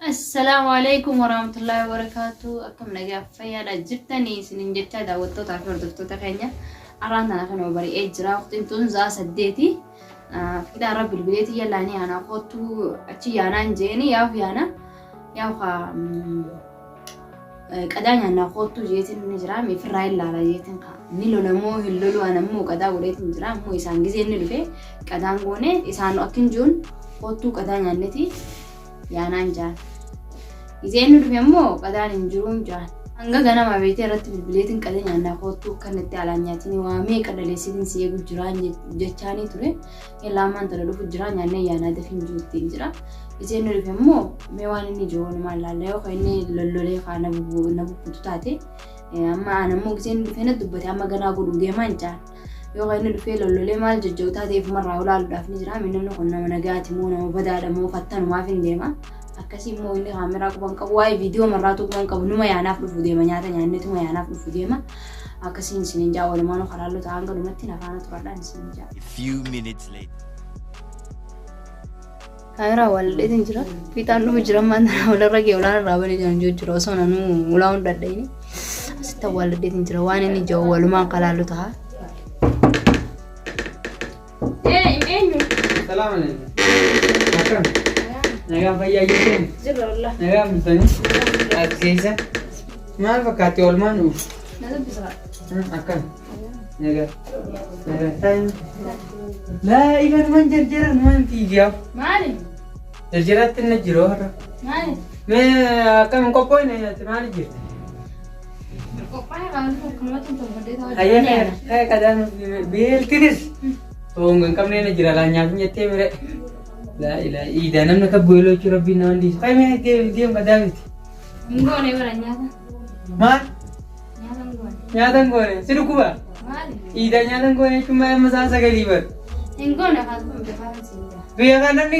Assalaamu alaikum warahmatullahi wabarakatuh. Akkam nagaa fayyaadha jirtanii isinin jechaa daawwattootaa fi hordoftoota keenya. Arraan tana kan bari'ee jira. Waqtiin tun za'a 8. Fiidhaa irra bilbileeti yallaanii yaanaa koottuu achi yaanaan jeeni yaaf yaana yaaf qadaa nyaannaa koottuu jeetiin ni jira miifirraa ilaala jeetiin kaa ni lolamoo hin lolu an ammoo qadaa godheetiin jira ammoo isaan gizee inni dhufe qadaan goone isaan akkin jiruun koottuu qadaa nyaanneti yaanaan jaan. Gizee inni dhufe immoo qadaan hin jiruun jaan. Hanga ganama beetee irratti bilbileetiin qada nyaannaa koottuu kan itti alaan nyaatiin waa meeqa dhaleessitiin si eegu jiraan jechaanii ture. Laamaan tana dhufu jira nyaannee yaanaa dafin jiruuttiin jira. Gizee inni dhufe immoo mee waan inni jiru walumaan laalla yoo kan inni lollolee kaa na bubbutu taate amma aan ammoo gizee inni dhufee na dubbate amma ganaa godhuu deemaan jaan. Yoo kan inni dhufee lollolee maal jajja'u taate ifumarraa ulaaluudhaaf ni jira. Namni kun nama nagaati moo nama badaadha moo fattanumaaf hin deema. Akkasii immoo inni kaameraa quban qabu waa'ee viidiyoo marraatu quban qabu numa yaanaaf dhufu deema nyaata nyaannetuma yaanaaf dhufu deema. Akkasiin isiniin jaa walumaanuu karaallu ta'an galumatti nafaana turadhaan isiniin jaa. A few minutes later. Kaameraa walleetiin jira. Fiixaan dhufu jira ammaan tana walirra ga'e ulaan irraa banee jiran jiru jira osoo nanuu ulaa hunda dhadhayini. Asitti awwaalladheetiin jira waan inni jiru walumaan kalaallu ta'a. Eenyu? Salaam alaikum. Akkam? Nagaan fayyaa jirtan? Jirra wallah. Nagaan bultanii? As keessa? Maal fakkaatti oolmaan dhufu? Na dubbisa. Akkam? Nagaa. Nagaa. Taa'im. Laa ila numan jarjara numan fiigaa. Maali? Jarjaratti na jiru har'a. Maali? Mee akkam hin qophoofne ati maali jirti? Qophaa'ee kan akkanumatti hin tolfadhee ta'aa Hayya jira. kaya kadaan beeltinis. Toonga hin qabnee na jira laa nyaatin jettee mire. Laa ilaa iidaa namni akka beeloo jechuun rabbiin nama dhiisu. Kaya mee deem deem qadaa miti. Hin goone bara nyaata. Maal? Nyaata hin goone. Nyaata hin goone si dhukkuba? Maali? Iidaa nyaata hin goone jechuun maal amma isaan sagalii bar. Hin goone kan kun beekaa siin jaa. Biyya kan namni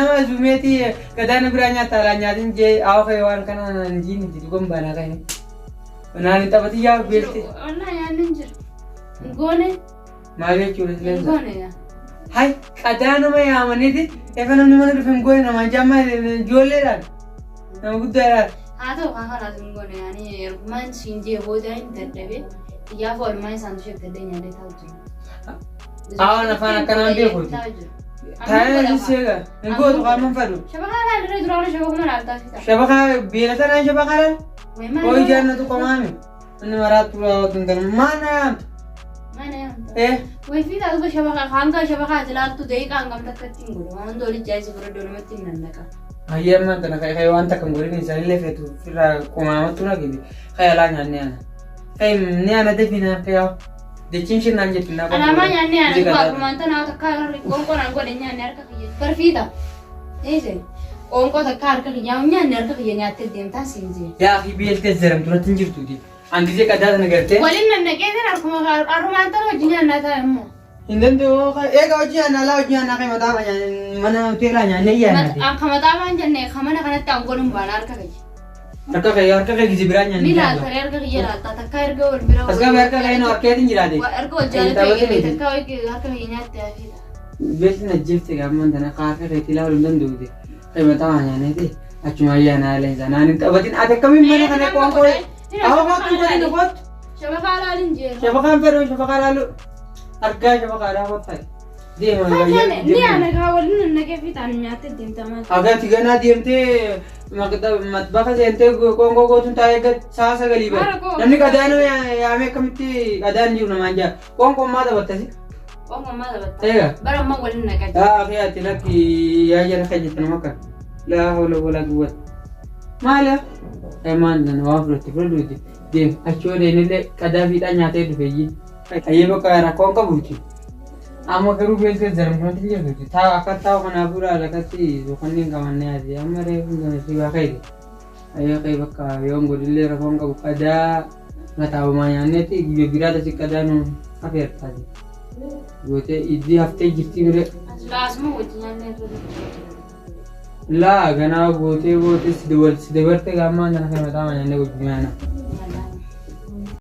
nama zumeetii gadaana biraa nyaata alaa nyaatin jee haa kee waan kana hin jiin itti dhugan baanaa kan. Naan hin taphatin yaa beelte. Wallaa nyaanni hin jiru. Hin goone. Maal jechuudha Hin sileensa? goone yaa. Hay qadaa nama yaamaniiti efa namni mana dhufe hin goone namaan jaammaa ijoolleedhaan nama guddaadhaan. Haa ta'u kan kanaas hin goone yaani ergumaan siin jee booda hin dadhabe. Xiyyaaf oolmaan isaan tusheef gadhee nyaatee taa'u jira. Awaan afaan akkanaan beekuuti. Taa'ee seega hin gootu qaaman fadhu. Shabakaa laal irra duraanu shabakuma laaltaa fi ta'a. Shabakaa beela tanaan shabakaa laal. Hooyi jaannatu qomaami. Inni maraattu raawwatu hin maal na yaamtu? Mana yaamta. Eh Wayii taatu shabakaa hanga shabakaa ati laaltu daqiiqaa hangam takka ittiin godhu waan hunda walitti jaayisa bira namatti hin nannaqa. Hayyee ammaan tana ka'e waan takka hin godhin isaanillee feetu ofirraa qomaamattu na gidi. Ka'e alaa nyaannee ana. Ka'e ni ana defi naan ka'e jechiin shirnaan jetti naa Alaamaa nyaannee ana dhugaa akkumaan tana takka qoonqoo naan godhe nyaanne harka kiyya barfiita. Eese qoonqoo takka harka kiyya nyaanne harka kiyya nyaattee deemtaa siin jee. Yaa fi beeltee zaramtu irratti hin jirtuuti. An gisee qadaa sana gartee. Waliin nannaqee sana harkuma harrumaan tana hojii nyaannaa taa'e immoo. Hin danda'u eega hojii nyaannaa alaa hojii nyaannaa ka'e mataa mana hoteelaa nyaannee yaannaati. Akka mataa waan jenne ka mana kanatti an godhuun baana harka kiyya. Harka kee gisee biraa nyaannee. Ni laalta harka kiyya laalta takka erga wal bira. As gaafa harka kee nu harkeetiin jiraate. Erga wal jaalatu eegalee takka harka kiyya nyaatte hafiidha. Beelti na jifte gaamman tana kaafee keetii ilaaluu hin danda'uuti. Ka'e mataa nyaanneeti achuma ayyaana leensa naan hin taphatin ati akkamiin mana kana qoonqoo Awa kottu godhin kottu. Shabakaa laalin jeera. Shabakaan fedhu shabakaa laalu argaa shabakaadhaa kottaa. Deema Ni ana kaa waliin nannaqee fi ta'an nyaattee deemta maal. Agati ganaa deemtee matbafa seentee qoonqoo gootuun taa'ee gad sa'a 9 bara. Maara koo. Namni qadaana yaamee akkamitti qadaan jiru namaan jaa. Qoonqoon maa taphattasi? Qoonqoo maa taphatta? Eega. Bara ammaa waliin naqaa jira. Yaa akhi ati lakki yaa jara kan jettan makka. Laa hawla wala quwwata. Maala? Emaan dan waa fudhatte fudhadhuuti. Deem achi yoo deemnillee qadaa fiixaa nyaatee dhufeeyyi. Ayyee bakka rakkoon qabuuti. Amma garuu beeltee zaramtumatti hin jirtuuti. Taa akka taa'u kanaafuu laala akkatti kanneen qabannee ati amma reefu sana si baa ka'e. Ayyee ka'e bakka yoon godhillee rakkoon qabu qadaa mataabumaa nyaanneetti guyyaa biraa tasi qadaa nu afeertaati. Gootee iddii haftee jirti miree. Asuma wajjin nyaannee irra. Laa ganaa gootee gootee si dabarte gaammaa kana kan mataa nyaannee wajjin nyaanna.